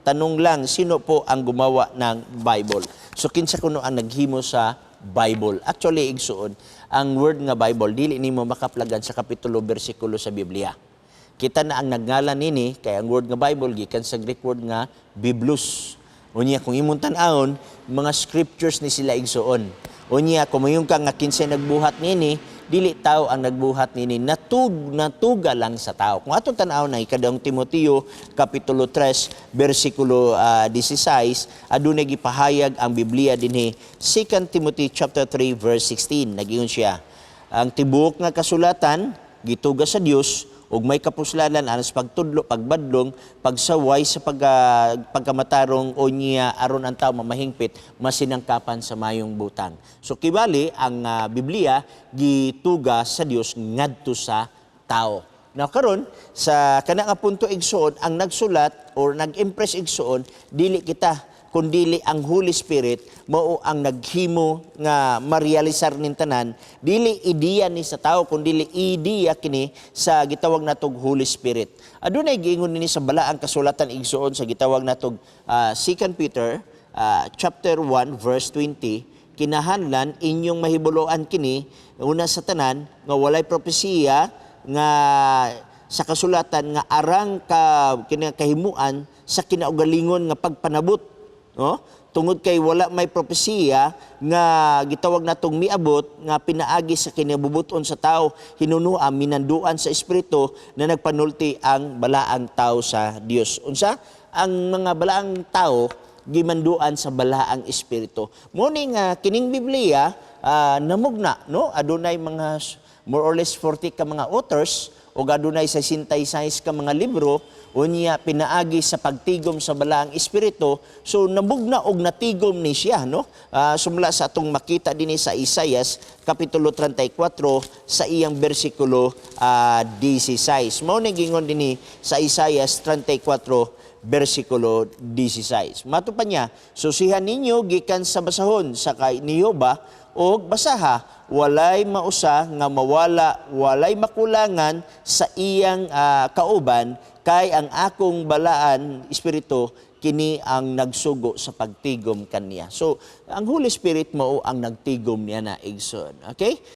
Tanong lang, sino po ang gumawa ng Bible? So kinsa kuno ang naghimo sa Bible? Actually, igsuon, ang word nga Bible dili nimo makaplagan sa kapitulo, bersikulo sa Biblia. Kita na ang nagngalan nini kay ang word nga Bible gikan sa Greek word nga biblos. Unya kung imong tan-awon, mga scriptures ni sila, igsuon. Unya kung moingon ka nga kinsay nagbuhat nini, dili tao ang nagbuhat nini, natuga lang sa tao. Kung atong tan-awon na Ikaduhang Timoteo kapitulo 3 bersikulo 16, adunay gipahayag ang Biblia dinhi. 2 Timothy chapter 3 verse 16, nagingon siya, ang tibuok nga kasulatan gituga sa Dios ug may kapuslanan alang sa pagtudlo, pagbadlong, pagsaway sa pagkamatarong, unya aron ang tao mamahingpit, masinangkapan sa mayong butang. So kibali ang Biblia gituga sa Dios ngadto sa tao. Now karon sa kana nga punto, igsuon, ang nagsulat or nag-impress, igsuon, dili kita kundili ang Holy Spirit mao ang naghimo nga marealisar ning tanan. Dili ideya ni sa tao kundili ideya kini sa gitawag natog Holy Spirit. Adunay giingon nini sa balaang kasulatan, igsuon, sa gitawag natog 2 Peter chapter 1 verse 20: "Kinahanglan inyong mahibuloan kini una sa tanan nga walay propesiya nga sa kasulatan nga arang ka kinakahimuan sa kinaugalingon nga pagpanabot," no? Tungod kay wala may propesiya nga gitawag natong miabot nga pinaagi sa kinabubuton sa tao, hinunua minanduan sa espiritu na nagpanulti ang balaang tao sa Dios. Unsa ang mga balaang tao? Gimanduan sa balaang espiritu. Mo ni nga kining Biblia namugna, no? Adunay mga more or less 40 ka mga authors ug adunay 66 ka mga libro. Unya pinaagi sa pagtigom sa balaang espiritu, so namugna og natigom ni siya, no? Sumla sa atong makita dinhi sa Isaias kapitulo 34 sa iyang bersikulo 16. Mao ni gingon dinhi sa Isaias 34 bersikulo 16. Mato pa niya, "Susihan ninyo gikan sa basahon sa kay ni Jehova og basaha, walay mausa nga mawala, walay makulangan sa iyang kauban, kay ang akong balaan espiritu kini ang nagsugo sa pagtigom kaniya." So ang Holy Spirit mao ang nagtigom niya na, igsoon. Okay?